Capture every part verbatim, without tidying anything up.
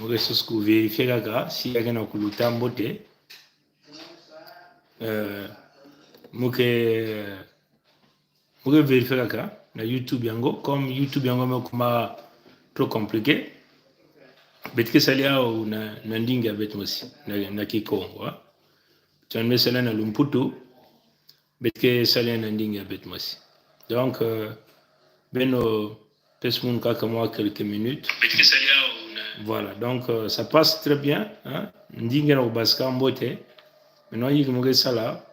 Mo ke sos ku vérifier kaka si ya kena kuluta mbote. Euh, mo ke, mo ke vérifier kaka na YouTube yango, comme YouTube yango me kuma trop compliqué. Bet ke sali aw na, na ndinga bet mo si, na, na Kikongo, hein. Tiens, me sali na Lumputu. Bet ke sali na ndinga bet mo si. Donc, euh, beno, pes mun kaka mo a quelques minutes. Bet ke sali aw na. Voilà, donc, euh, ça passe très bien, hein. Ndinga na ku basi ka mbote. Maintenant, yik mo ke sala.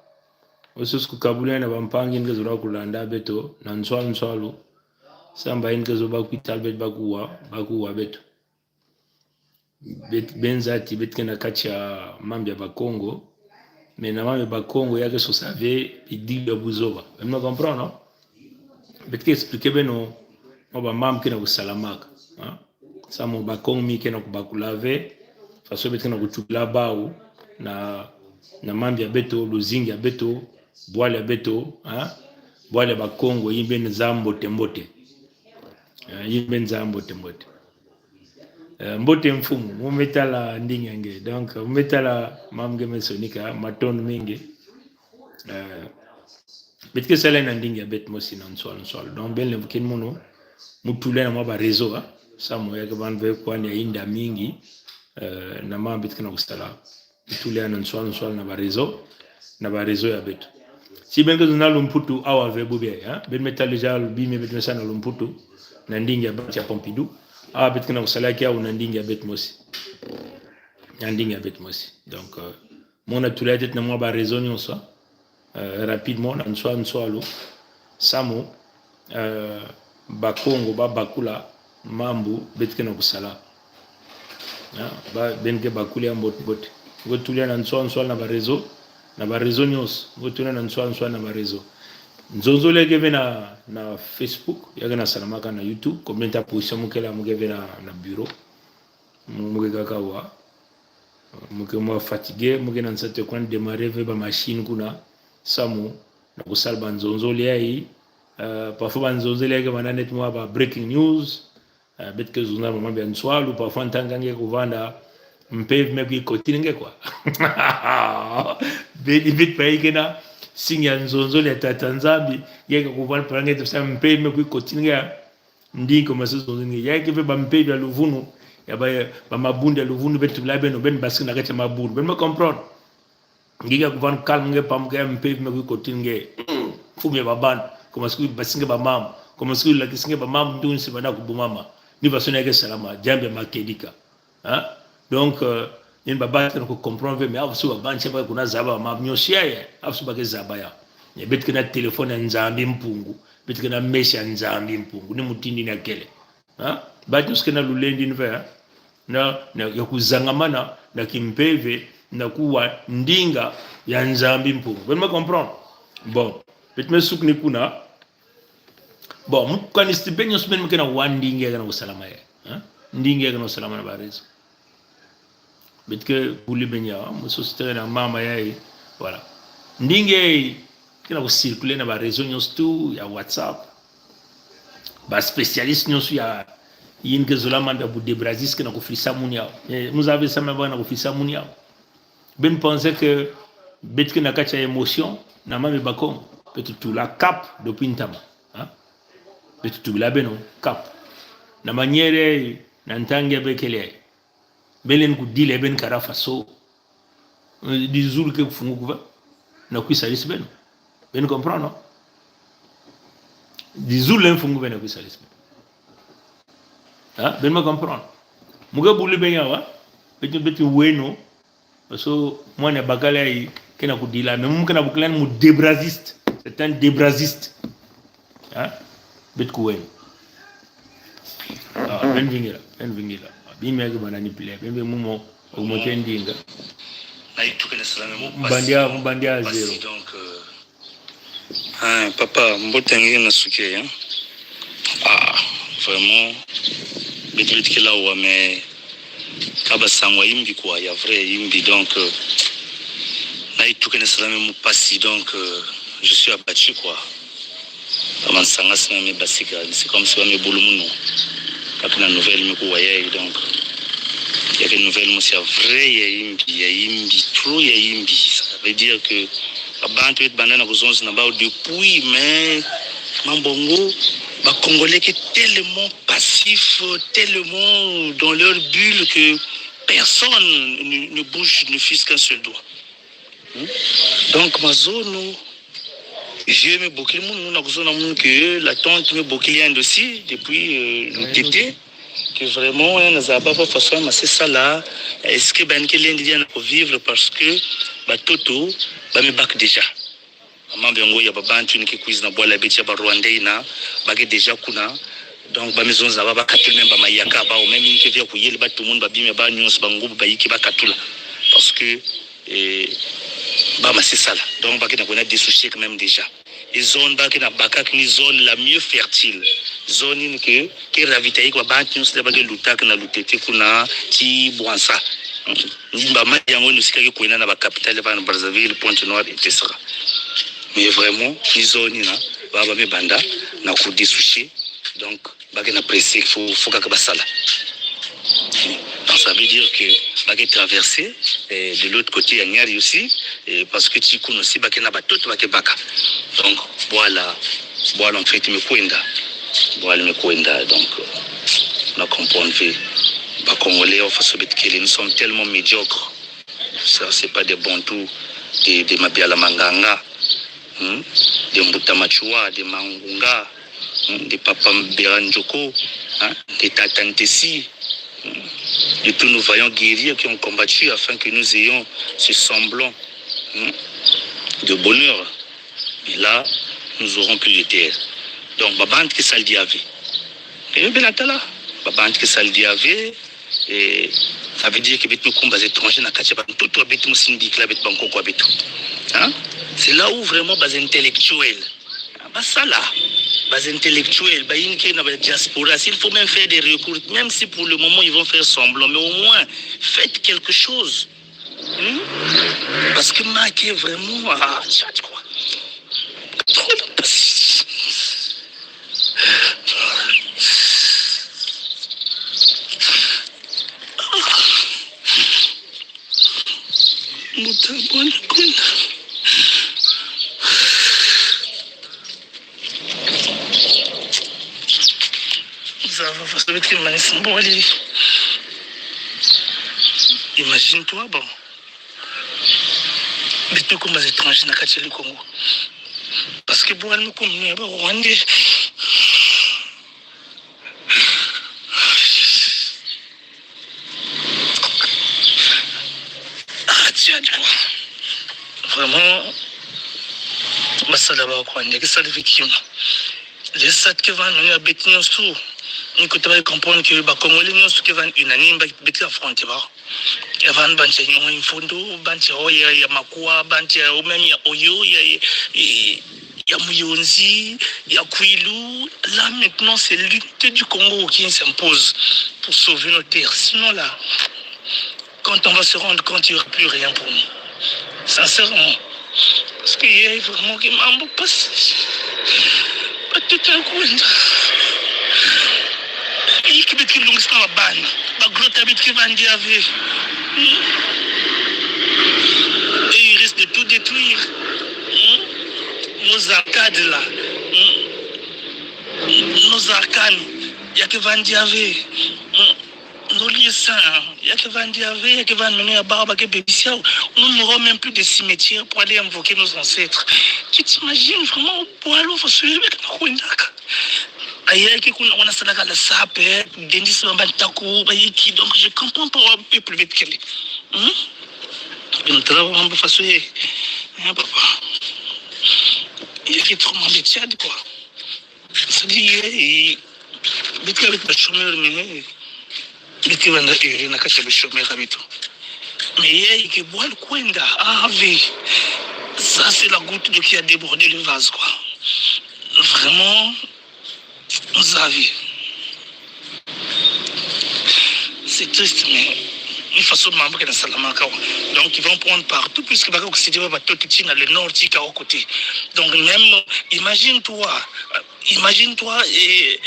O sos ku kabula na bampangi ke zola kulanda beto, na nswal nswalu. Sa mba yin ke zo ba kwital bet ba kuwa, ba kuwa beto. Bet, ben zati bet kena katia mambi ya Bakongo. Mais na mambi ya Bakongo ya ke so save, idi ya buzoba. Beno me comprendre, non? Bet ke expliquer beno, mo ba mam kena ku salamaka, hein? Sa mo Bakongo mi kena ku bakula ve, faso bet kena ku tubila baw, na, na mambi ya beto, luzingu ya beto, bwal ya beto, hein? Bwal ya Bakongo, yin ben za mbote mbote. Eh, yin ben za mbote mbote. Eh, mbote mfumu, mo me tala ndinga nge. Donc, mo me tala mam nge me sonika, matondo mingi. Eh, bet ke sali na ndinga bet mo si na nswal nswal. Donc, ben le ken mo no, mo tula na mo ba réseau, hein. Sa mo ya ke ban ve kwani ya inda mingi, eh, na mam bet kena ku sala. Tula na nswal nswal na ba réseau, na ba réseau ya beto. Si ben ke zo na Lumputu awa ve bubi, hein? Ben me tala déjà bi me bet me sa na Lumputu, na ndinga ya ba tia Pompidou. Awa bet kena ku sala ki aw na ndinga bet mo si. Na ndinga bet mo si. Donc, euh, mo na tula tet na mo ba réseau nyo sa. Euh, rapidement, na nswal nswalu. Sa mo, euh, Bakongo ba bakula mambu bet kena ku sala. Ya, ba, ben ke bakula ya mbot mbot. Ngo tula na nswal nswal na ba réseau, na ba réseau nyo. Ngo tula na nswal nswal na ba réseau. Nzonzole ke ve na, na Facebook, ya ke na salamaka na YouTube, comme nta position mo ke la mo ke ve na, na bureau. Mo, mo ke kaka wa. Mo ke mo fatigué, mo ke na nsate kwan démarrer ve ba machine kuna. Sa mo, na ku sala ba nzonzole ya yi. Euh, parfois ba nzonzole ya ke ba na net mo ba breaking news. Euh, bet ke zo na ba mambi ya nswal, ou parfois ntanga nge ku vanda, mpeve me kwi kotine nge kwa. Bet, bet ba yi kena, signe ya nzonzole ya tata Nzambi, ya ke ku vanda pa nge tepsa mpeve me kwi kotine nge. Ndinga ko masi zo nge. Ya ke ve ba mpeve ya luvunu. Ya ba, ba mabundu ya luvunu, ben tula beno, ben basi na katia mabundu. Beno me comprendre. Nge ke ku van calme nge pam ke mpeve me kwi kotine nge. Fumi ya ba ban. Ko masi kwi basi nge ba mam. Ko masi kwi lakisi nge ba mam ndun si ba na ku bu mama. Ni faso na ke salama. Jambi ya makedika. Hein? Donc, euh, yin ba ba kena ku comprendre ve, mais aw faso ba ban se ba kuna zaba mam nyo si ya, aw faso ba ke zaba ya. Ni bet kena téléphone ya Nzambi Mpungu, bet kena messe ya Nzambi Mpungu, ni mutindi na kele. Hein? Ba nyo si kena lulendi ni ve, hein? Na, na, ya ku zangamana, na kimpeve, na kuwa ndinga ya Nzambi Mpungu. Beno me comprendre? Bon, bet me suk ni kuna, Bon, mo kani sti ben nyo si ben mo kena wa ndinga ya kena ku salama ya. Hein? Ndinga ya kena ku salama na ba réseau. Bet ke buli ben ya, mo so site na mama ya yi. Voilà. Ndinga ya kena ku circuler na ba réseau nyo stu, ya WhatsApp. Ba spécialiste nyo stu ya, yin ke zo la man ba bu débrazis kena ku fisa mun ya. Eh, mo zave sa me ba na ku fisa mun ya. Ben pensé que bet kena katia émotion, na mami Bakongo, bet tula cap depuis ntama. Hein? Bet tula beno cap. Na manière, na ntanga be kele. Belen ku dile ben kara faso. Eh, di zulu ke fungu kuva. Na kwi salis beno. Ben comprendre, non? Di zulu len fungu beno kwi salis beno. Hein? Ben me comprendre. Mo ke buli ben ya wa. Bet, bet weno. So, mwana bakala yi, kena ku dila, mais mo kena buklan mo débraziste. C'est un débraziste. Hein? Bet ku wen. Ah, ben vingila, ben vingila. Bi me ke banani pile, ben be mo mo, mo ke ndinga. Mbandia, mbandia zéro. Donc, euh, Hein, papa, mbote nge na suke, hein? Ah, vraiment, beti beti kila wa, mais kaba sangwa imbi quoi, ya vrai imbi, donc, euh, na itu kene salame mu pasi, donc, euh, je suis abattu quoi. Kama nsanga sina me basika, c'est comme si ba me bulu munu. Kaka na nouvelle me kuwa ya, donc, ya Bel nouvelle, mo, c'est vrai, ya imbi, ya imbi, trop ya imbi. Ça veut dire que ba bantu bit banda na kozonza na baw depuis, mais mambu ango, ba Congolais ki tellement passifs, tellement dans leur bulle que personne ne, ne bouge, ne fût-ce qu'un seul doigt. Hmm? Donc, mazono, vieux mi bokil amono, na kozonza amono que la tante mi bokil ya aussi, depuis, euh, lutete, que vraiment, hein, nazaba ba façon masisa la, est-ce que ba niki lendi dia na ko vivre parce que ba toto, ba mi bak déjà. Mambu ango ya ba bantu ni ki kwiza na bwala beti ya ba Rwandais na, ba ki déjà kuna. Donc, ba mi zonza ba, ba katula même ba mayaka ba, ou même inke via kuyel ba tout le monde ba bima ba nyonso ba ngubu ba yiki ba katula. Parce que, eh, ba masisa la. Donc, ba ki na kwena dessoucher quand même déjà. Et zone ba ki na baka ki ni zone la mieux fertile. Zone ini ki, ki ravitailler ba bantu nyonso ba ki lutaka na lutete kuna ti Bouansa. Ni ba ma yango ni sika ki kwena na ba capitale ba na Brazzaville, Pointe-Noire, et cetera. Mais vraiment, ni zone ina, ba ba mi banda, na ko dessoucher. Donc, ba ki na pressé, faut, faut kaka ba sala. Donc, ça veut dire que ba ki traverser, euh, de l'autre côté, ya Niari aussi, et parce que ti kuna aussi, ba ki na ba toto ba ki baka. Donc, voilà, voilà, en fait, mi kwenda. Voilà, mi kwenda. Donc, euh, na comprendre, ba Congolais, enfin, ce bit que nous sommes tellement médiocres. Ça, c'est pas des Bantous, des, des Mabiala Manganga, hmm, des Mbuta Matsua, des Mangunga, hmm, des Papa Mbera Ndjoko, hein, des Tata Ntesi, hmm, de tous nos vaillants guerriers qui ont combattu afin que nous ayons ce semblant, hmm, de bonheur. Mais là, nous aurons plus de terre. Donc, ba bantu ki sal diabe. Et bien, là, ba bantu ki sal diabe, et ça veut dire que bit mi kumba ba étrangers na kati ya ba toto bit mi sindikla bit ba nkoko bit. Hein? C'est là où vraiment ba intellectuels. Ba sala. Ba intellectuels, ba inke na ba diaspora. S'il faut même faire des recours, même si pour le moment ils vont faire semblant, mais au moins, faites quelque chose. Hmm? Parce que manquer vraiment, ah, tu vois, tu crois. Trop de patience. Mbuta bwana kwenda. Zava, parce que bit ki mani simboli. Imagine-toi, bon. Bit mi kumba ba étrangers na kati ya le Congo. Parce que bwana mi kumba ni ba Rwandais. Ah, tiens, tu vois. Vraiment, ba sala ba kwandi, ki sala victime. Le sat ke van, on a bit nyonso. Ni ko taba comprendre que ba Congolais nyonso ke van unanime, ba bit affronter ba. Ya van bantu ya Nyongo Imfondo, bantu ya, ya, ya Makoua, bantu ya, ou même ya Oyo, ya, ya, ya Mouyondzi, ya Kouilou. Là, maintenant, c'est l'unité du Congo qui s'impose pour sauver nos terres. Sinon, là, quand on va se rendre compte, il n'y aura plus rien pour nous. Sincèrement. Parce que ya vraiment ki mambu pass. Ba tout un coup, il ki bit ki longis na ba bana. Ba grotte bit ki van diabe. Hmm? Et il risque de tout détruire. Hmm? Nos arcades là. Hmm? Nos arcanes. Ya ki van diabe. Hmm? Nos lieux saints, ya ki van diabe, ya ki van mene ya ba, ba ki bebisi ya. Nous n'aurons même plus de cimetière pour aller invoquer nos ancêtres. Tu t'imagines vraiment, bwala, faut suivre avec nos kwendaka. Aya ki kuna wana salaka la sape, dendi sa ba ntaku, ba yiki, donc je comprends pas un peu plus vite qu'elle est. Hmm? Une travail, on peut faire ça. Hein, papa. Il y a qui trop mal de Tchad, quoi. C'est-à-dire, eh, bit ki bit ba chômeur, mais, eh, bit ki banda heureux na kati ya ba chômeur bit. Mais, eh, ki bwala kwenda, ah, oui. Ça, c'est la goutte d'eau qui a débordé le vase, quoi. Vraiment, vous avez. C'est triste, mais il faut se membre que dans Salamaka. Donc, ils vont prendre partout, puisque ba considérer ba tout ici dans le nord, tika au côté. Donc, même, imagine-toi, euh, imagine-toi, et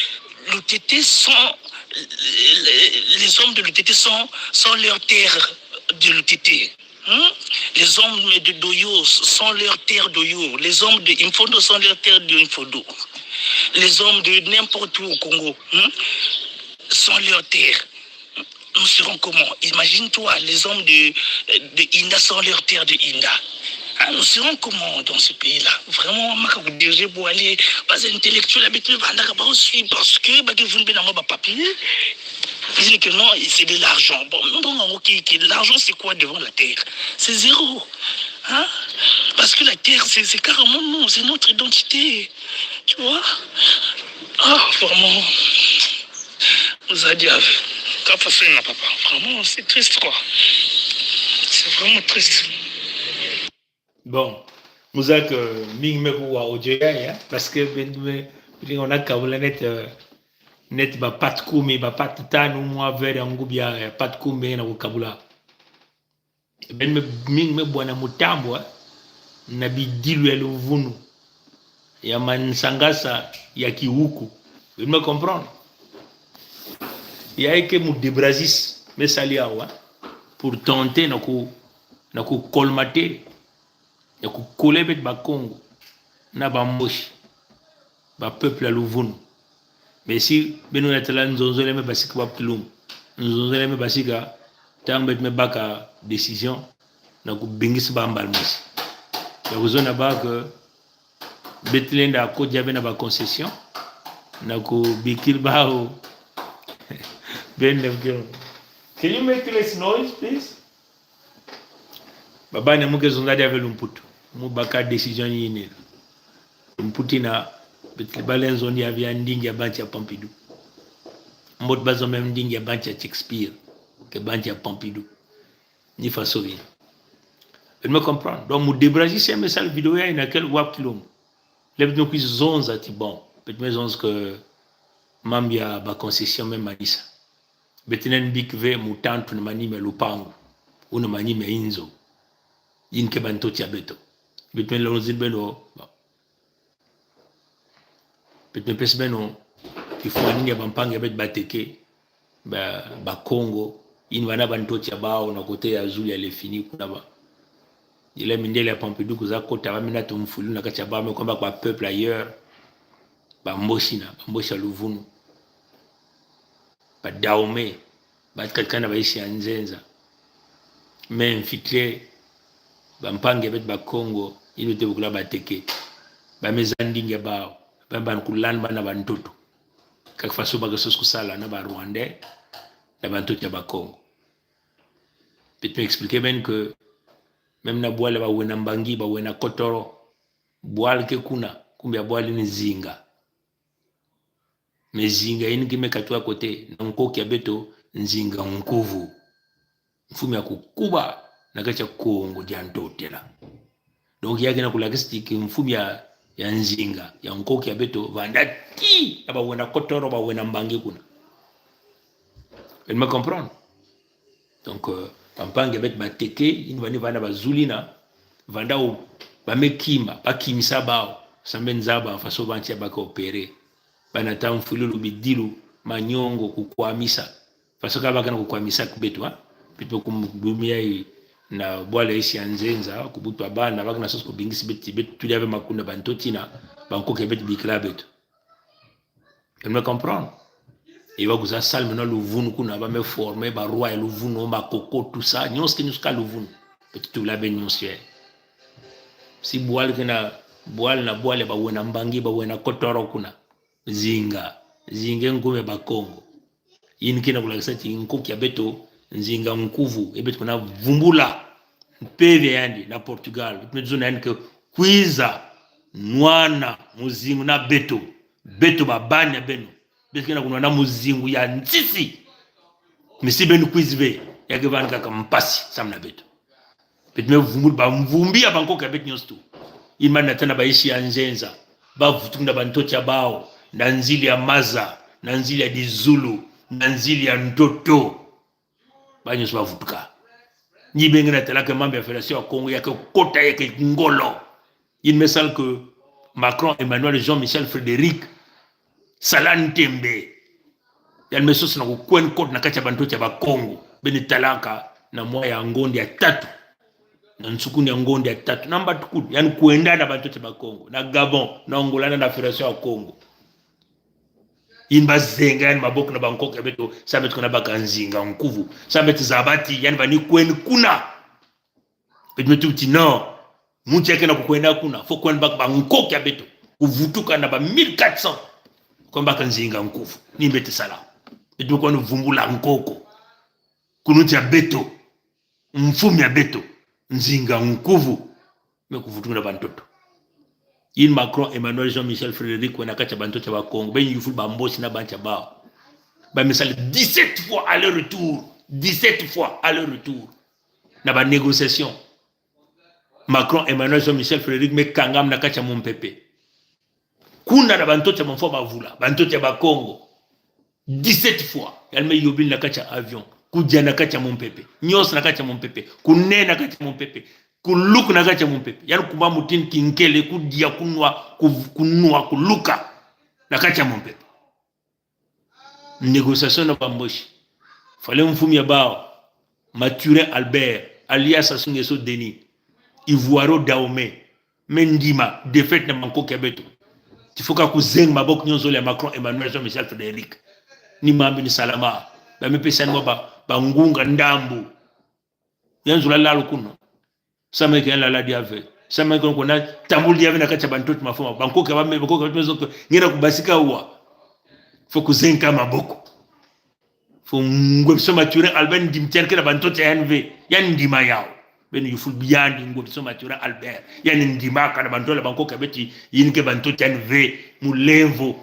l'O T T sans, les, les hommes de l'O T T sont, sont leurs terres de l'O T T. Hein? Les hommes de d'Oyo sont leurs terres d'Oyo. Les hommes de Imfodo sont leurs terres d'Imfodo. Les hommes de n'importe où au Congo, hein, sont leurs terres. Nous serons comment? Imagine-toi, les hommes de, de Inda sont leurs terres de Inda. Hein, nous serons comment dans ce pays-là? Vraiment, ma ka dirige pour aller, pas intellectuel, avec le vanda ka ba aussi, parce que, bah, que vous ne venez pas papier. Ils disent que non, c'est de l'argent. Bon, non, non, ok, ok, l'argent, c'est quoi devant la terre? C'est zéro. Hein? Parce que la terre, c'est, c'est carrément nous, c'est notre identité. Tu vois? Ah, vraiment. Vous avez dit, ah, ka fasa na papa. Vraiment, c'est triste, quoi. C'est vraiment triste. Bon, mu zak, euh, ming me ku wa audio ya, ya, parce que ben me, ben on a kabula net, euh, net ba pat kumi, ba pat tanu mu a ver ya ngubia, ya pat kumi na ku kabula. Ben me, ming me bwana mutambo, eh, na bidilu ya luvunu, ya mansangasa, ya kiwuku. Ben me comprendre. Ya eke mu débrazis, me sali awa, pour tenter na ku, na ku colmater, na ku coller bet ba Kongo, na ba Mbochi, ba peuple ya luvunu. Mais si beno na tala nzonzole me basika ba kilum, nzonzole me basika, tang bet me baka décision, na ku bingis ba mbal mosi. Ya ku zona ba ke, bet lenda ko jabe na ba concession, na ku bikil ba o. Ben ne ke. Can you make less noise, please? Baba ne mu ke zonza dia ve Lumputu. Mu baka décision yi ne. Lumputu na bet balen zon dia via ndingi ya banti ya Pompidou. Mbot ba zon même ndingi ya banti ya Shakespeare ke banti ya Pompidou. Ni faso yi. Ben me comprendre. Donc, mu débrazis ya me sal vidéo ya ina kel wap kilom. Le bet me kwi zonza ti bon. Bet me zonza ke mambu ya ba concession me manisa. Bet nen bik ve mu tantu na mani me lupangu, ou na mani me inzo. Yin ke ba ntoti ya beto. Bet me lonzin beno, bon. Bet me pes beno, ki fwani ya ba mpangi ya bet ba teke, ba, ba Kongo, yin vana ba ntoti ya bao na kote ya zuli ya Léfini kuna ba. Ile mindele ya Pompidou ku za kota ba mina tumfulu na katia ba me komba kwa peuple ailleurs. Ba Mbochi na, ba Mbochi ya luvunu. Ba Dahomey, ba katikati na ba isi ya nzenza. Me infiltré, ba mpangi ya bet ba Kongo, yin bete bukula ba teke. Ba me za ndingi ya bao, ba ban kulan ba na ba ntoto. Kak faso ba ke sos ku sala na ba Rwandais, na ba ntoto ya ba Kongo. Bet me expliquer ben ke, même na bwal ba wena mbangi, ba wena kotoro, bwal ke kuna, kumbi ya bwal ni zinga. Me zinga yin ki me katwa kote, na nkoki ya beto, nzinga nkuvu. Mfumu ya kukuba, na katia Kongo dia ntotela. Donc, ya kena kulakisi ti ki mfumu ya, ya nzinga, ya nkoki ya beto, vanda ti, na ba wena kotoro, ba wena mbangi kuna. Ben me comprendre? Donc, euh, ba mpangi ya bet ba teke, yin vani vana ba zuli na, vanda o, ba me kima, ba kimisa bao, sambe nza ba, faso ba ntia ba ke opérer. Ba na tamfulu lu bidilu, manyongo, kukwamisa. Faso ka ba ke na kukwamisa ku beto, ha? Beto kum bumia yi na bwal ya isi ya nzenza, ku butu ba na ba ke na sos ku bingis bet, bet tudia ve makunda ba ntoti na, ba nkoki ya bet bikila beto. Vous me comprenez? E ba ku za sal me na luvunu kuna, ba me former ba roi ya luvunu, ba koko, tout ça, nyonso ke nyonso ka luvunu. Beto tula be nyonso ye. Si bwal ke na, bwal na bwal ya ba wena mbangi, ba wena kotoro kuna. Zinga, zinga nkume ba Kongo. Yin kena kulakisa ti nkoki ya beto, nzinga nkuvu, e beto kuna vumbula mpeve yandi na Portugal. Beto me zona yandi ke kwiza nwana muzingu na beto. Beto ba bani ya beno. Beto kena kunwana muzingu ya nsisi. Mais si beno kwizi ve, ya ke vani kaka mpasi, sam na beto. Beto me vumbul ba mvumbi ya ba nkoki ya beto nyonso tu. Yin ba na tana ba isi ya nzenza. Ba vutuka na ba ntoti ya bao, na nzili ya maza, na nzili ya dizulu, na nzili ya ntoto. Ba nyonso ba vutuka. Ni benge na tala ke mambu ya Fédération ya Kongo, ya ke kota, ya ke ngolo. Yin me sal ke Macron Emmanuel Jean-Michel Frédéric sala ntembe. Yandi me sosa na kukwenda kote na kati ya bantoto ya Bakongo. Beno talaka na mwa ya ngonda ya tatu, na nsukuni ya ngonda ya tatu, na mbatukuni, yandi kwenda na bantoto ya Bakongo, na Gabon, na Angola, na, na Fédération ya Congo. Yini bazenga yandi maboko na bankoko ya beto, sambeto kwenda baka Nzinga Nkuvu. Sambeto zaba ti yandi vani kwenda kuna. Beto me tuba ti non. Muntu ya kena kukwenda kuna, fo kwenda baka bankoko ya beto, kuvutuka na ba mille quatre cents, kwenda baka Nzinga Nkuvu. Ni beto sala. Beto me kwenda vumbula nkoko, kuluntu ya beto, mfumu ya beto, Nzinga Nkuvu, me kuvutuka na bantoto. Yini Macron Emmanuel Jean-Michel Frédéric wena na kati ya bantoto ya Bakongo, beno yufula ba Mbochi na bantoto ya bawu. Ba me sala dix-sept fois aller-retour. Dix-sept fois aller-retour. Na ba négociation. Macron Emmanuel Jean-Michel Frédéric me kangama na kati ya Mumpepe. Kuna na bantoto ya Mumfwa Bavula, bantoto ya Bakongo. Dix-sept fois, yandi me yobila na kati ya avion, kudia na kati ya Mumpepe. Nyosa na kati ya Mumpepe. Kunena na kati ya Mumpepe. Kuluka na kati ya Mumpepe. Yandi kuma mutindu kinkele, kudia, kunwa, kuv-, kunwa, kuluka na kati ya Mumpepe. Négociation na ba Mbochi. Fallait mfumu ya bawu, Mathurin Albert, alias Sassou Nguesso Denis, Ivoiro Dahomey, me ndima défaite na bankoko ya beto. Ti fo ka kuzenga maboko nionso ya Macron Emmanuel Jean-Michel Frédéric. Ni mambu ni salama. Ba me pesa ni mwa ba, ba ngunga ndambu. Yandi zola lalo kuna. Sameke yandi lala diave. Sameke kuna tambula diave na kati ya bantoto Mumfwa. Bankoko ya ba me, bankoko ya ba me zoke. Ngena kubasika wa. Fo kuzenga maboko. Fo ngwe biso Mathurin Albert ndima ti yandi ke na bantoto ya yandi ve. Yandi ndima yawu. Beno yufula biyandi ngwe biso Mathurin Albert. Yandi ndima ka na bantoto ya bankoko ya beto, yini ke bantoto ya yandi ve. Mulemvo.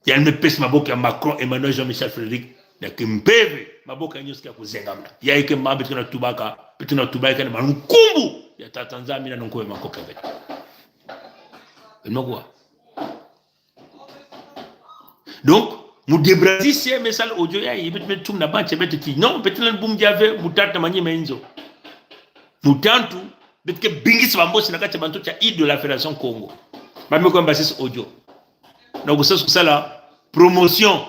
Yandi me pesa maboko ya Macron Emmanuel Jean-Michel Frédéric. Na kimpeve, maboko ya nyoso ke ya kuzengamana. Ya ike mambu beto kena tubaka, beto kena tubaka na mankumbu ya tata Nzambi na nkumbu ya bankoko ya beto. Beno me kuwa. Donc, mu Debrazis ye me sala audio ya, ye beto me tum na bantoto ya beto ti. Non, beto na bumu diave, mu tata mani me nzo. Mu tantu, beto ke bingisa ba Mbochi na kati ya bantoto ya Île de la Fédération Congo. Ba me kwenda basisa audio. Na kusosa kusala promotion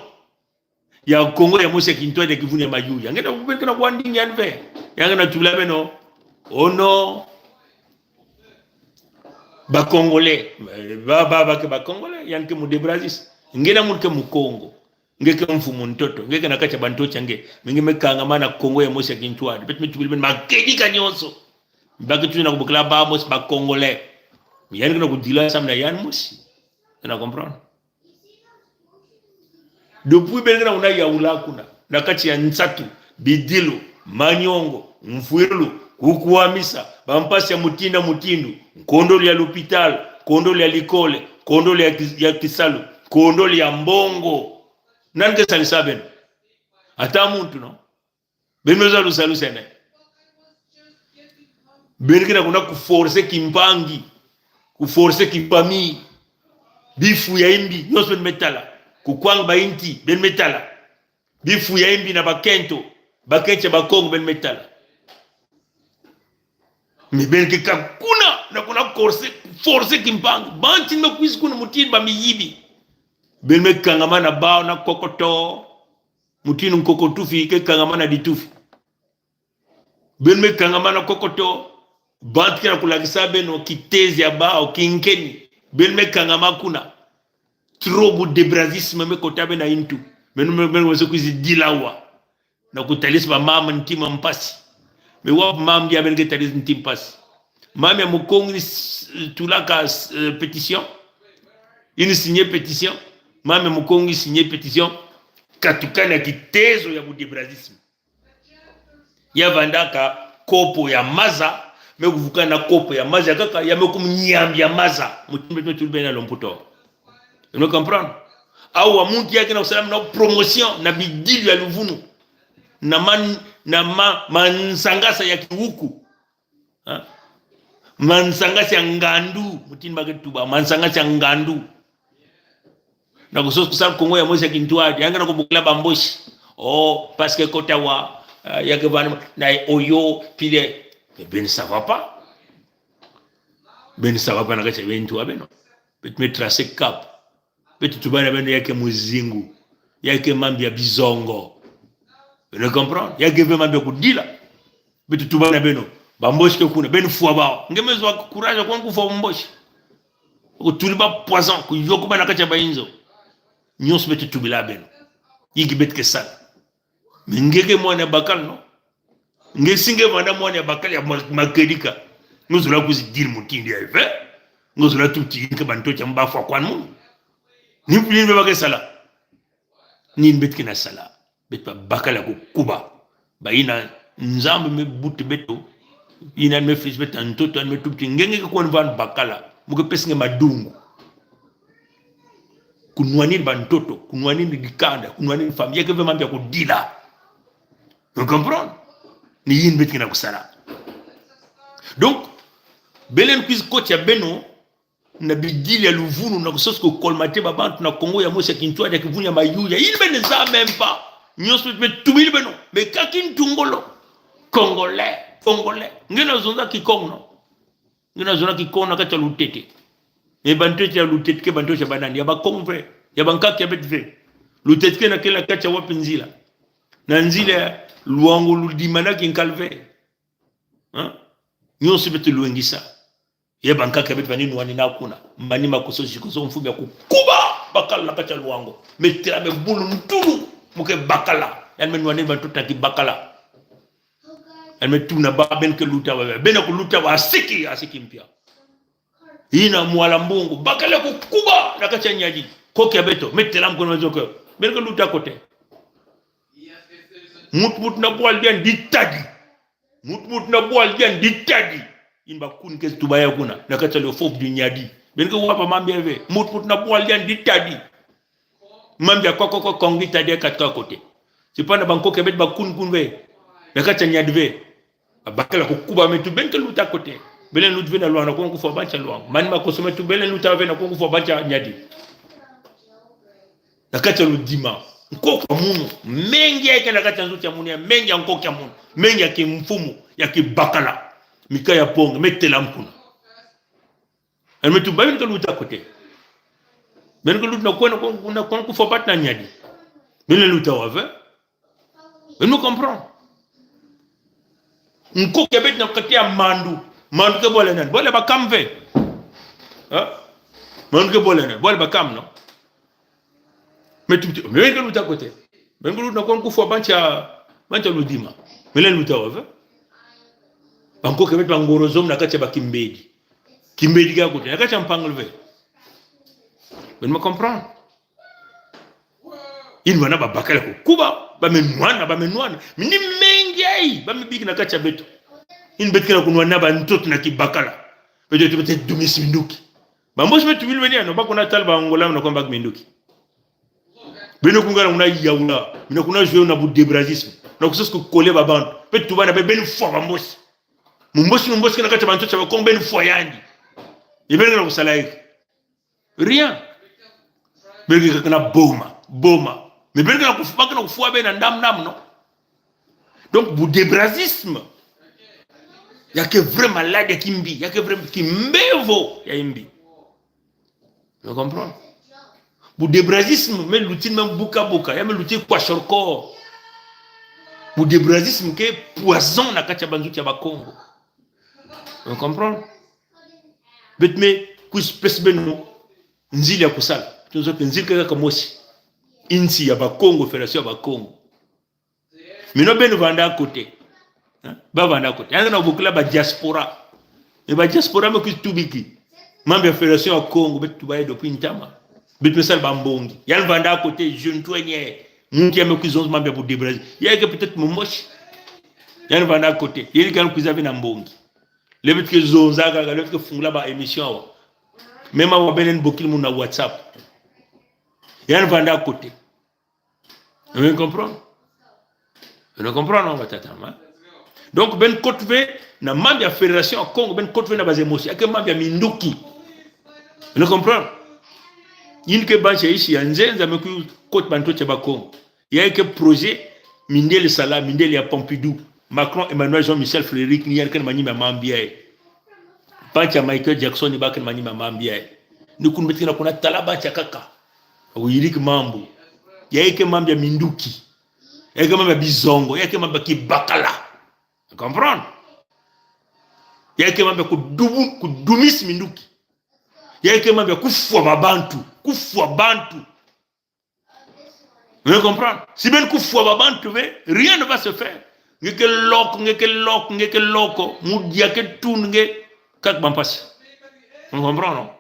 ya Congo ya mosi ya kintwadi ya kivunu ya mayuya. Ngena kubeleka na kwandi nyan ve. Ya ngena tula beno. Oh non. Ba Congolais. Ba, ba, ba ke ba Congolais. Yandi ke mu Debrazis. Ngena muntu ke Mukongo. Nge ke mfumu ntoto. Nge ke na kati ya bantoto ya nge. Me nge me kangamana na Congo ya mosi ya kintwadi. Beto me tubila beno makedika nionso. Ba ke tuna kubokila ba Mbochi ba Congolais. Yandi kena kudila sam na yandi mosi. Kena comprendre. Depuis beno kena kuna ya ula kuna, na kati ya nsatu, bidilu, manyongo, mfwilu, kukwamisa, bampasi ya mutindu na mutindu, nkondolo ya l'hôpital, nkondolo ya likole, nkondolo ya kis-, ya kisalu, nkondolo ya mbongo. Nani ke salisa beno? Ata muntu, non? Beno me zalisa, zalusene. Beno kena kuna kuforcer kimpangi, kuforcer kifamille. Bifu ya imbi, nionso beno me tala. Kukwanga ba inti, beno me tala. Bifu ya imbi na bakento, bakento ya Bakongo, beno me tala. Mais beno ke ka kuna, na kuna forcer, forcer kimpangi. Bantu me kwisa kuna mutindu ba miyibi. Beno me kangamana na bawu na kokoto. Mutindu nkoko tufi ke kangamana na ditufi. Beno me kangamana na kokoto. Bantu kena kulakisa beno kitezo ya bawu, kinkeni. Beno me kangamana kuna. Trop bu Debrazisme me kota beno na intu. Beno me, beno me kwisa dila wa. Na kutalisa ba mama ntima mpasi. Mais wa mama dia beno ke talisa ntima mpasi. Mama ya Mukongo ini s-, tulaka, euh, pétition. Ini signer pétition. Mama ya Mukongo ini signer pétition. Katukana kitezo ya bu Debrazisme. Ya vandaka kopo ya maza, me kuvukana na kopo ya maza kaka, ya me kuma nyambi ya maza. Mutindu beto me tula beno na lomputo. Beno me comprendre? Awa muntu ya kena kusala na promotion na bidilu ya luvunu. Na man-, na ma-, mansangasa ya kiwuku. Ha? Mansangasa ya ngandu, mutindu ba ke tuba, mansangasa ya ngandu. Na kusosa kusala Congo ya mosi ya kintwadi, ya ngena kubokila ba Mbochi. Oh, parce que kota wa, euh, ya ke vana, na oyo, pile. Mais beno ça va pas. Beno ça va pas na kati ya beno tuba beno. Beto me tracer cap. Beto tubana beno ya ke muzingu. Ya ke mambu ya bizongo. Beno comprendre? Ya ke ve mambu ya kudila. Beto tubana beno. Ba Mbochi ke kuna. Beno fwa bao. Nge me zwa courage ya kwam kufwa Mbochi. Kutuli ba poison. Kuyoka ba na kati ya ba inzo. Nyonso beto tubila beno. Yingi beto ke sala. Mais nge ke mwana bakala, non? Nge si nge vanda mwana bakala ya ma-, makedika. Nge zola kuzi diri mutindu ya ve. Nge zola tuti ke bantoto ya mba fwa kwan munu. Ni, ni ba ke sala. Ni beto kena sala. Beto ba bakala ko kuba. Ba yina Nzambi me buti beto. Yina me fils beto ntoto me tuti. Nge nge ke kwan vanda bakala. Mu ke pesi nge madungu. Kunwanir bantoto, kunwanir dikanda, kunwanir famille, ya ke ve mambu ya kudila. Vous comprenez? Ni yin beto kena kusala. Donc, belen kwizi koti ya beno, na bidila ya luvunu, na kusosi ku colmater ba bantu na Kongo ya mosi ya kintwari ya kivunu ya mayuya. Yin beno za même pas. Nyonso me tubila beno. Mais ka kintungolo. Congolais, Congolais. Nge na zonza Kikongo, non? Nge na zonza Kikongo na kati ya lutete. Mais bantoto ya lutete ke bantoto ya banani? Ya Bakongo ve. Ya bankaka ya beto ve. Lutete ke na kela kati ya wapi nzila? Na nzila ya Loango, Loudima na Kinkala ve. Hein? Nyonso beto lwengisa. Ya bankaka ya beto bani nwanina kuna. Mani makoso zikoso mfumu ya kukuba bakala na kati ya Loango. Me tela me bulu ntulu. Mu ke bakala. Yan me nwanina bantoto na kibakala. Yan me tuna ba beno ke luta wa, beno ke luta wa asiki, asiki mpia. Yina Mwala Mbungu, bakala ko kuba na kati ya Niari. Koki ya beto, me tela mkono zoke. Beno ke luta kote. Mut mut na bwal dian ditadi. Mut mut na bwal dian ditadi. Yin ba kun ke tuba ya kuna, na kati ya le fof du Niari. Beno ke wa ba mambu ya ve. Mut mut na bwal dian ditadi. Mambu ya koko ko Kongo itadi ya kati ka kote. Si pana ba nkoki ya beto ba kun kun ve. Na kati ya Niari ve. Ba bakala ko kuba me tu beno ke luta kote. Belen luta ve na Loango na kwam kufwa bantia Loango. Mani makoso me tu belen luta ve na kwam kufwa bantia Niari. Na kati ya Loudima. Nkoki ya munu. Mengi ya ke na kati ya nzo ya munu ya. Mengi ya nkoki ya munu. Mengi ya kimfumu. Ya kibakala. Mika ya ponge. Me tela mkuna. Yan me tu ba beno ke luta kote. Beno ke luta na kwam, na kwam, na kwam kufwa bantia Niari. Beno luta wa ve. Beno me comprendre. Nkoki ya beto na kati ya Mandu. Mandu ke bwala nan. Bwala Bakam ve. Ha? Mandu ke bwala nan. Bwala Bakam, non? Me tu, me beno ke luta kote. Beno ke luta na kwam kufwa bantia, bantia Loudima. Beno luta wa ve. Ba nkoki ya beto ba Ngorozom na kati ya ba Kimbedi. Kimbedi ke kote. Na kati ya Mpangala ve. Beno me comprendre. Yin wana ba bakala ko kuba, ba me nwana, ba me nwana. Mini mengi ya, ba me biki na kati ya beto. Yin beto kena kunwana bantoto na kibakala. Beto tu beto dumisi minduki. Ba Mbochi me tubila beno ya, non, ba kuna tala ba Angola na kwam ba minduki. Beno kungana kuna yaula. Beno kuna jouer na bu débrazisme. Na kusosi ku coller ba bantu. Beto tubana be beno fwa ba Mbochi. Mu Mbochi, mu Mbochi kena kati ya bantoto ya Bakongo beno fwa yandi. Ye beno kena kusala yiki. Rien. Beno ke kena boma, boma. Mais beno kena kuf-, ba kena kufwa beno ndam ndam, non? Donc, bu débrazisme. Ya ke vrai malade ya kimbi, ya ke vrai kimbevo ya imbi. Vous comprenez? Bu débrazisme, me luti me buka buka, ya me luti kwashiorkor. Bu débrazisme ke poison na kati ya bantoto ya Bakongo. Vous comprenez? Beto me kwizi pesi beno nzila ya kusala. Tunzo ke nzila ke ka mosi. Insi ya Bakongo, fédération ya Bakongo. Mino beno vanda kote. Hein? Ba vanda kote. Yandi na bokila ba diaspora. E ba diaspora me kwizi tubiki. Mambu ya fédération ya Kongo, beto tuba ye depuis ntama. Beto me sala ba mbongi. Yandi vanda kote, jeune twenya. Muntu ya me kwizi zonza mambu ya bu débrazisme. Ya ke peut-être mu Mbochi. Yandi vanda kote. Yandi ke kwiza ve na mbongi. Le beto ke zonza kaka, le beto ke fungula ba émission awa. Même awa benen bokil mu na WhatsApp. Yandi vanda kote. Vous comprenez? Vous comprenez, non, batata, hein? Donc, beno kot ve, na mambu ya fédération ya Kongo, beno kot ve na ba émotion, ya ke mambu ya minduki. Vous comprenez? Yin ke bansi ya isi ya nzenza me kwizi kot bantoto ya Bakongo. Ya ke projet, mindele sala, mindele ya Pompidou, Macron, Emmanuel, Jean-Michel, Frédéric, ni ya ke na manima mambu ya. Bansi ya Michael Jackson, ni ba ke na manima mambu ya. Ni kun beto kena kuna tala bansi ya kaka. Agu yirik mambu. Ya eke mambu ya minduki. Ya eke mambu ya bizongo. Ya eke mambu ya kibakala. Vous comprenez? Ya eke mambu ya kudubu, kudumis minduki. Ya eke mambu ya kufwa ba bantu. Kufwa bantu. Vous comprenez? Si ben kufwa ba bantu ve, rien ne va se faire. Nge ke lok, nge ke lok, nge ke loko. Mudia ke tun nge kak bampasi. Vous comprenez, non?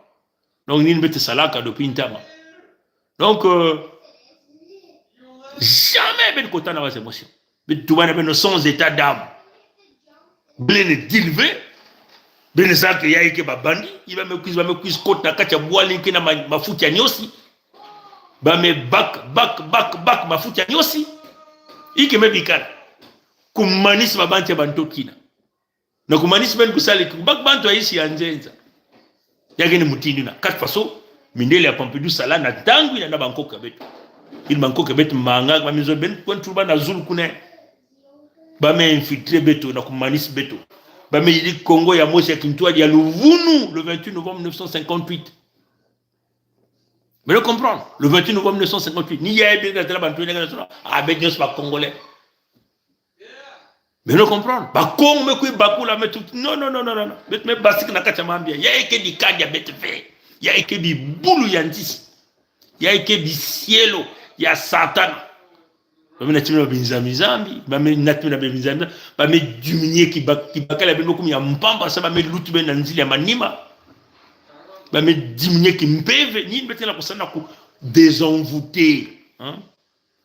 Donc, ni bet salaka depuis ntama. Donc, euh, jamais ben kota na ba émotion. Bet tuba na ben sans état d'âme. Ben dilve. Ben sa ke ya eke ba bandi. I ba me kwiz, ba me kwiz kota kacha bwali ke na ma, mafuta nyosi. Ba me bak, bak, bak, bak mafuta nyosi. Ike me bikar. Kumanis ba bantu ya bantu kina. Na kumanis ben kusali, kubak bantu ya insi ya nzenza. Ya gene mutindu na. Kat faso, mindele ya Pompidou sala na tangu ina na bankoko ya beto. Il bankoko ya beto manga, ba mizo ben, kwen tuba na zulu kune. Ba me infiltré beto, na kumanis beto. Ba me yidi Kongo ya Moïse ya Kintwadi ya luvunu, le vingt-huit novembre mille neuf cent cinquante-huit. Vous comprenez? Le vingt-huit novembre mille neuf cent cinquante-huit. Ni ya ebe na tala bantu ya na, ah, bet nyosi ba Congolais. Vous comprenez? Ba Kongo me kwi bakula me tut. Non, non, non, non, non, non. Bet me basik na kacha mambia. Ya eke di kadia bet ve. Ya eke di bulu ya ntisi. Ya eke di cielo ya Satan. Ba me na timi na binzambi zambi. Ba me na timi na binzambi. Ba me diminuer ki bak, ki bakala ben kum ya mpamba sa ba me lutu ben na nzila ya manima. Ba me diminuer ki mpeve. Ni bet na kusana ku désenvoûter. Hein?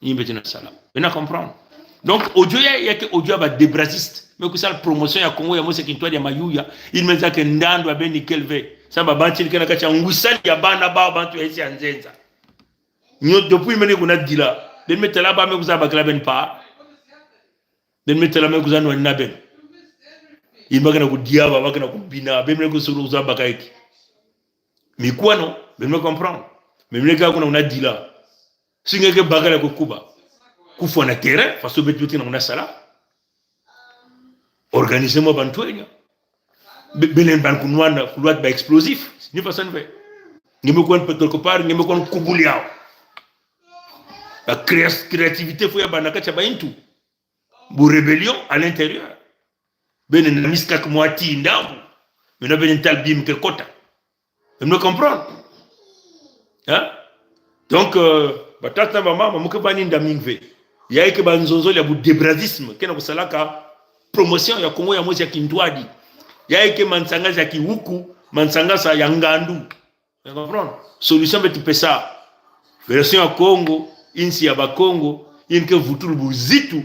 Ni bet na sala. Vous comprenez? Donc, audio ya, ya ke audio ba debraziste. Me kusala promotion ya Kongo ya Moïse ya Kintwadi ya Mayuya. Il me dit que ndandu abe ni kelve. Sa ba bantu ke na kacha ngwisani ya bana ba bantu ya insi ya nzenza. Nyo depuis mene kuna dila. Ben me tala ba me kuza bakala ben pa. Ben me tala me kuza nwa na ben. Imba kana kudia ba, ba kana kubina. Ben me kuza kuza bakaiki. Mi kwano, ben me comprendre. Me me ka kuna una dila. Si nge ke bakala ko kuba. Kufwa na terrain, faso bet bet na una sala. Organiser mo bantu enya. Be, belen ban kunwana, kulwat ba explosif. Ni façon ve. Nge me kwan pétrole ko par, nge me kwan kubuliao. La créa-, créativité fo ya ba na kacha ba intu. Bu rébellion à l'intérieur. Ben na miskak mwati ndambu. Maintenant ben tal bim ke kota. Vous me comprenez? Hein? Donc, euh, ba tata, ba mama, mo ke bani ndaming ve. Ya eke ba nzonzol ya bu debrazisme, ke na kusalaka promotion ya Kongo ya Moïse ya Kintwadi. Ya eke mansanga ya kiwuku, mansanga sa ya ngandu. Vous comprenez? Solution beto pesa. Fédération ya Kongo, insi ya Bakongo, inke vutulu buzitu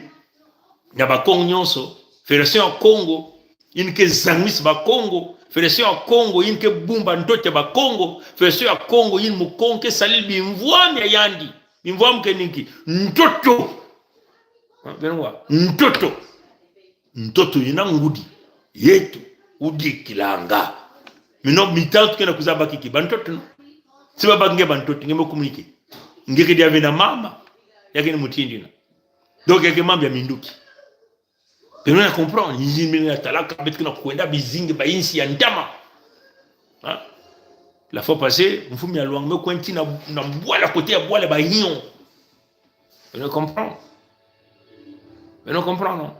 na Bakongo nyonso. Fédération ya Kongo, inke zangmis Bakongo. Fédération ya Kongo, inke bumba ntoto ya Bakongo. Fédération ya Kongo, in mukongo ke salil bimvwam ya yandi. Bimvwam ke ninki? Ntoto. Hein, beno wa. Ntoto. Ntoto yina ngudi yetu, udi kilanga. Mino mitantu ke na kuza bakiki ba ntoto, no? Si ba baki nge ba ntoto, nge me communiquer. Nge ke dia ve na mama, ya ke ni mutindu na. Donc, ya ke mambu ya minduki. Beno na comprendre, ni zi mino na talaka, bet ke na kwenda bizingi ba insi ya ntama. Hein? La fois passée, mfumi ya Luang me kwenti na, na bwala côté ya bwala ba hion. Beno comprendre? Beno comprendre, non?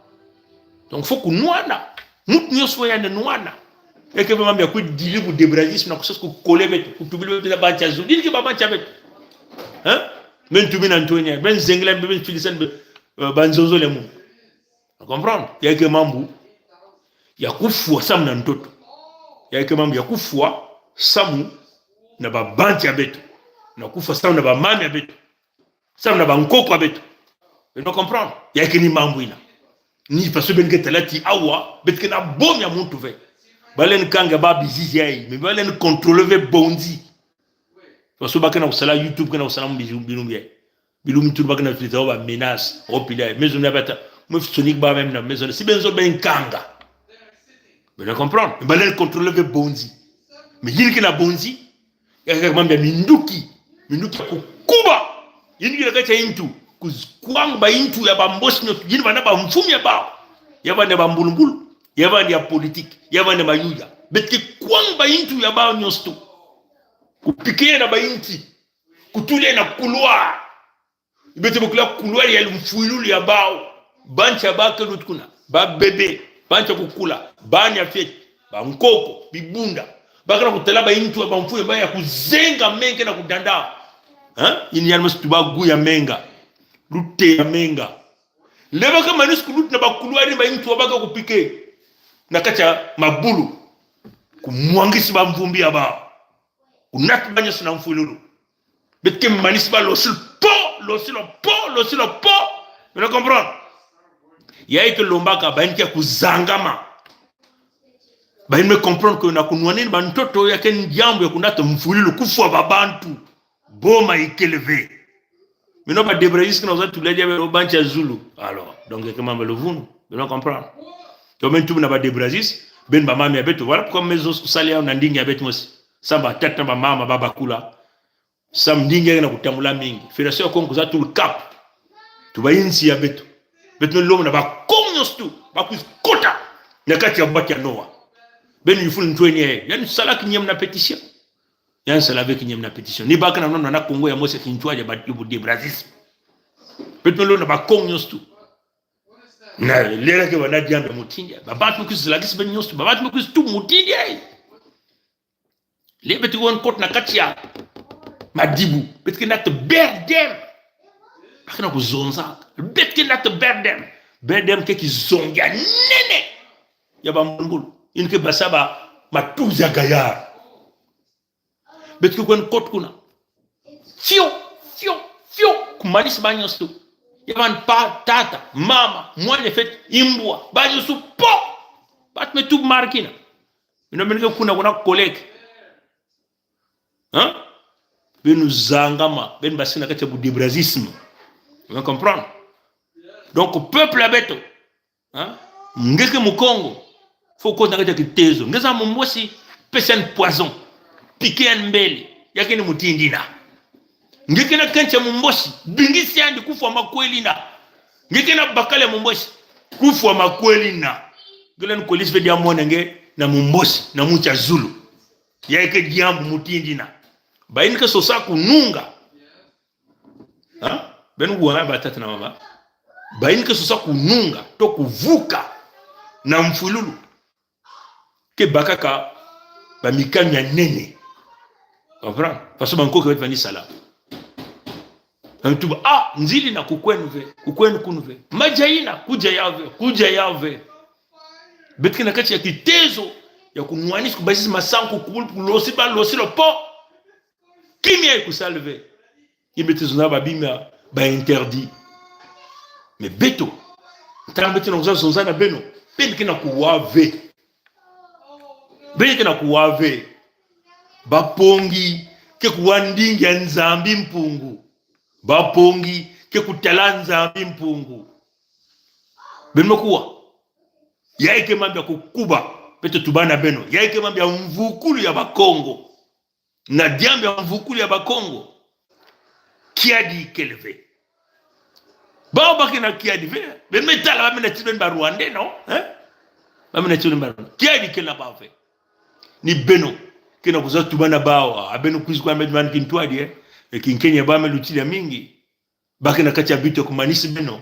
Donc, faut kunwana. Mut nyonso ya nwana. Eke ba mambu ya kudili bu debrazisme na kusas ku coller beto, kutubila beto na bantu ya zulu. Dili ke ba bantu ya beto. Hein? Men tubili Antonia, men zengla, men filisan, ben, euh, ba nzonzol ya mu. Vous comprenez? Ya eke mambu ya kufwa samu na ntoto. Ya eke mambu ya kufwa samu na ba bantu ya beto. Na kufwa samu na ba mama ya beto. Samu na bankoko ya beto. Beno comprendre? Ya eke ni mambu ina. Ni faso ben ke tala ti awa, bet ke na bom ya muntu ve. Balen kanga ba bizizi ya i, mais balen contrôler ve bonzi. Faso ba ke na kusala YouTube, ke na kusala mu bizu, bilumbu ya i. Bilumbu tul ba ke na filter ba menace, o pila, maison na bata. Mo fi sonic ba même na maison. Si ben zo ben kanga. Beno comprendre? Balen contrôler ve bonzi. Mais yin ke na bonzi, ya ke mambu ya minduki. Minduki ya kukuba. Yin ke na kacha intu. Kukwang ba intu ya ba mbosi nyoto. Yin ba na ba mfumi ya ba. Ya ba na ba mbulumbulu. Ya ba na ya politique. Ya ba na mayuya. Bet ke kwang ba intu ya ba nyosto. Kupike na ba inti. Kutule na couloir. Beto bakula couloir ya mfwilulu ya bawu. Bansi ya ba ke lut kuna. Ba bébé. Bansi ya kukula. Bani ya fiet. Ba nkoko. Bibunda. Ba kena kutala ba intu ya ba mfwilulu ba ya kuzenga menga na kudanda. Hein? Ini yan mas tuba gu ya menga. Lute ya menga. Le ba ke manis kulut na ba couloir ba intu ba ke kupike. Na kati ya mabulu. Kumwangisi ba mvumbi ya ba. Kunat ba nyos na mfwilulu. Beto ke manis ba losil po, losil po, losil po. Beno comprendre? Ya eke lombaka, ba ini ke kuzangama. Ba ini me comprendre que na kunwanin ba ntoto ya ken diambu ya kunat mfwilulu kufwa ba bantu. Boma ikele ve. Mino ba Debrazis kena uza tula dia ba bansi ya Zulu. Alors, donc, ke mamba luvunu. Beno comprendre? Donc, men tubu na ba Debrazis, ben ba mama ya beto. Voilà pourquoi me zo sali ya na ndinga ya beto mosi. Samba tata ba mama ba bakula. Sam ndinga na kutambula mingi. Fédération ya Kongo kuza tul cap. Tuba insi ya beto. Beto me lom na ba Kongo nyos tu. Ba kwizi kota. Na kati ya bwati ya Noa. Ben yuful ntweni ya. Yan salak nyem na pétition. Yan sala avec nyem na pétition. Ni ba kena na na Kongo ya mosi kintwa ya ba yubu Debrazis. Beto me lom na ba Kongo nyos tu. Na lera ke ba na diambu ya mutindi ya. Ba bat me kwizi salak si ben nyos tu. Ba bat me kwizi tu mutindi ya. Le beto wan kot na kati ya madibu. Beto ke nat berdem. Ba kena kuzonza. Beto ke nat berdem. Berdem ke kizongi ya nene. Ya ba mbulbul. Ini ke basa ba matuza gayar. Beto ke wan kot kuna. Fio, fio, fio. Kumanis ba nyos tu. Ya ba npa, tata, mama, mwana ya fiet, imbwa. Ba nyos tu po. Bat me tub markina. Ino men ke kuna kuna collègue. Hein? Beno zangama, beno basi na kati ya bu Debrazisme. Vous comprenez? Donc, peuple ya beto, hein? Nge ke Mukongo, faut que na kati ya kitezo. Nge za Mumbosi, pesa yan poison. Pike yan mbele, ya kena mutindina. Nge kena kansi ya Mumbosi, bingisi yandi kufwa makwelina. Nge kena bakala ya Mumbosi, kufwa makwelina. Nge len kwelisi ve dia mwana nge na Mumbosi, na munsi ya Zulu. Ya eke diambu mutindina. Ba ini ke sosa kununga. Ha? Ben wana ba tata na mama. Ba ini ke sosa kununga, to kuvuka na mfwilulu. Ke bakaka ba mikanu ya nene. Comprends? Parce que ba nkoko ya beto ba ni sala. Ba tuba, ah, nzili na kukwenu ve, kukwenu kunu ve. Majaina, kujaya ve, kujaya ve. Beto ke na kati ya kitezo ya kunwanis, kubasisi masanku, kubul, kulosi ba, losi lo po. Kimia ikusala ve. Ye beto zonza ba bima ba interdit. Mais beto, ntangu beto na kuzwa zonza na beno, beno ke na kuwa ve. Beno ke na kuwa ve. Ba Pongi ke kuwa ndinga ya Nzambi Mpungu. Ba Pongi ke kutala Nzambi Mpungu. Beno me kuwa. Ya eke mambu ya kukuba. Beto tuba na beno. Ya eke mambu ya mvukulu ya Bakongo. Na diambu ya mvukulu ya Bakongo. Kiadi ikele ve. Bawu ba kena kiadi ve. Beno me tala ba mena ti beno ba Rwandais, non? Hein? Ba mena ti beno ba Rwandais. Kiadi ikele bawu ve. Ni beno ke na kuzwa tuba na bawu. A beno kwizi kwa me tuba ni kintwadi, eh? E kin Kenya ba me lutila mingi. Ba ke na kati ya bito kumanisi beno.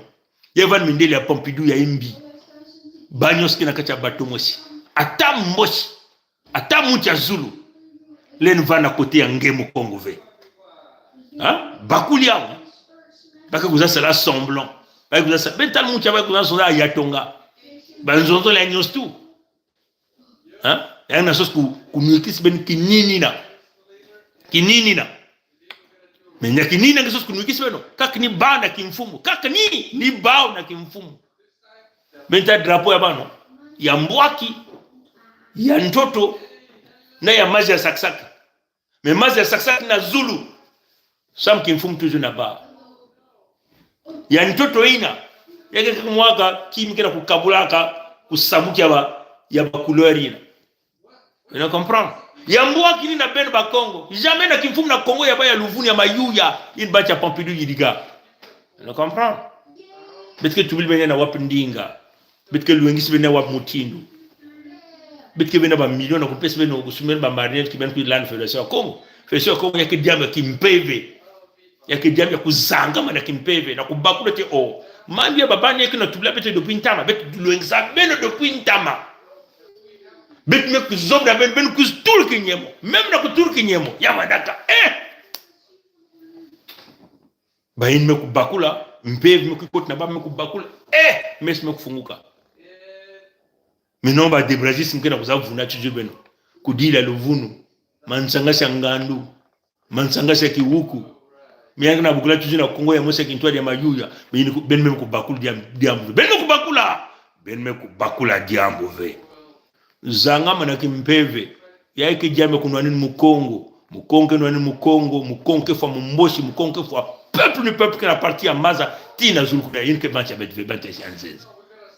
Ya vani mindele ya Pompidou ya imbi. Ba nyos ke na kati ya bato mosi. Ata mosi. Ata munsi ya Zulu. Len vana kote ya nge Mukongo ve. Ha? Bakuli aw. Ba ke kuzwa sala semblant. Ba ke kuzwa sa-, ben tal munsi ya ba ke kuzwa sala ya Tonga. Ba nzonzo la nyos tu. Ha? Ya na sos ku, kunwikisi ben kininina. Kininina. Me na kininina nge sos kunwikisi beno. Kak ni baw na kimfumu. Kak ni, ni baw na kimfumu. Ben ta drapeau ya bano. Ya mbwaki. Ya ntoto. Na ya mazi ya saksaki. Me mazi ya saksaki na Zulu. Sam kimfumu toujours na baw. Ya ntoto ina. Ya ke kumwaka kim ke na kukabulaka kusabuki ya ba, ya ba couleur ina. Beno comprendre? Ya mbwaki ina beno Bakongo. Jamais na kimfumu na Kongo ya ba ya luvunu ya mayuya. Ini ba tia Pompidou yidiga. Beno comprendre? Beto ke tubili beno na wap ndinga. Beto ke lwengisi beno na wap mutindu. Beto ke beno ba million na kupesa beno kusumena ba marionnettes ki beno kwi lan Fédération ya Kongo. Fédération ya Kongo ya ke diambu ya kimpeve. Ya ke diambu ya kuzangama na kimpeve, na kubakula te o. Mambu ya baba ni ke na tubla beto depuis ntama, beto lwengsa beno depuis ntama. Beto me kuzobra beno, beno kuztur ki nyemo. Même na kutur ki nyemo. Ya madaka. Eh! Bain me kubakula, mpeve me kukot na ba me kubakula. Eh! Mes me kufunguka. Maintenant, ba Debrazis me ke na kuza vuna tiju beno. Kudila luvunu. Mansanga sa ngandu. Mansanga sa kiwuku. Mi ya ke na bukula tiju na Kongo ya Mose Kintwadi ya Mayuya. Mi ni ku-, beno me kubakula diam-, diambu. Beno me kubakula. Beno me kubakula diambu ve. Zangama na kimpeve. Ya ke diambu ya kunwanin Mukongo. Mukongo ke nwanin Mukongo. Mukongo ke fwa Mumbosi. Mukongo ke fwa peuple ni peuple ke na parti ya maza. Tii na zulu kuna yin ke bancha bet ve bancha si anzez.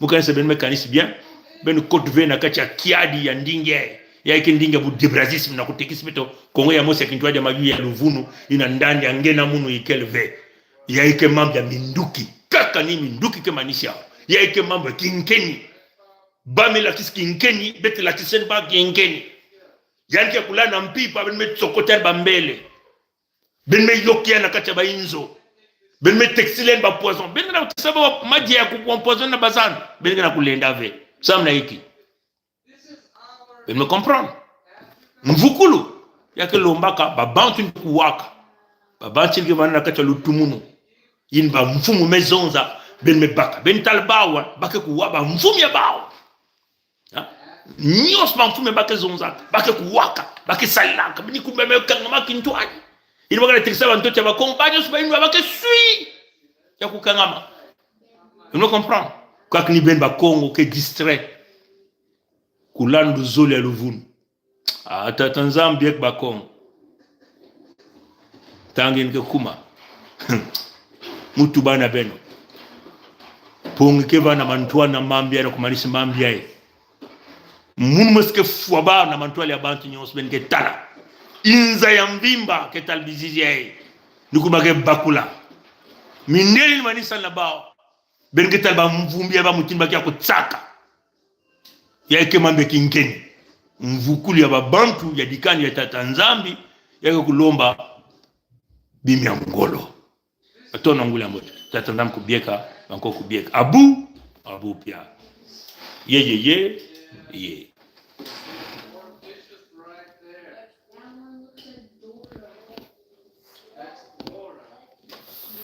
Mukan se beno me kanisi bien. Beno kot ve na kati ya kiadi ya ndinga. Ya ke ndinga bu Debrazis me na kutekisi beto. Kongo ya Mose Kintwadi ya Mayuya luvunu. Ina ndani ya ngena munu ikel ve. Ya ke mambu ya minduki. Kaka ni minduki ke manisi ya. Ya ke mambu ya kinkeni. Ba me lakisi kinkeni, beto lakisen ba kinkeni. Yan ke kula na mpipa, beno me tsokoten ba mbele. Beno me yokiya na kati ya ba inzo. Beno me tekisilen ba poison. Beno na tekisa ba madia ya ku-, poison na bazan. Beno na kulenda ve. Sam na iki. Beno me comprendre. Mvukulu. Ya ke lombaka, ba bantu ni kuwaka. Ba bantu ni ke vana na kati ya lutumunu. Yin ba mfumu me zonza, beno me baka. Beno tala bawa, ba ke kuwa ba mfumu ya bawa. Ha? Nyonso ba mfumu ba ke zonzaka, ba ke kuwaka, ba ke salaka, beno ni kumba me kangama kintwadi. Yin ba ke na tekisa ba ntoto ya ba Kongo, ba nyonso ba yin ba ke swi. Ya kukangama. Beno me comprendre. Kwa kini beno ba Kongo ke distrait. Kulan luzole ya luvunu. Ah, Tata Nzambi biek ba Kongo. Tangi ni ke kuma. Mutu ba na beno. Pong ke ba na mantwal na mambia na kumanisi mambia e. Munu mes ke fwa ba na mantwal ya bantu nyonso beno ke tala. Inza ya mvimba ke tala bizizi e. Ni kuma ke bakula. Mindeli ni manisa na ba. Beno ke tala ba mvumbi ya ba mutin ba ke ya kutsaka. Ya ke mambu ya kinkeni. Mvukulu ya ba bantu ya dikani ya Tata Nzambi, ya ke kulomba bimi ya ngolo. Ato na ngula mot. Tata Nzambi kubieka, anko kubieka. Abu, abu pia. Ye, ye, ye, ye.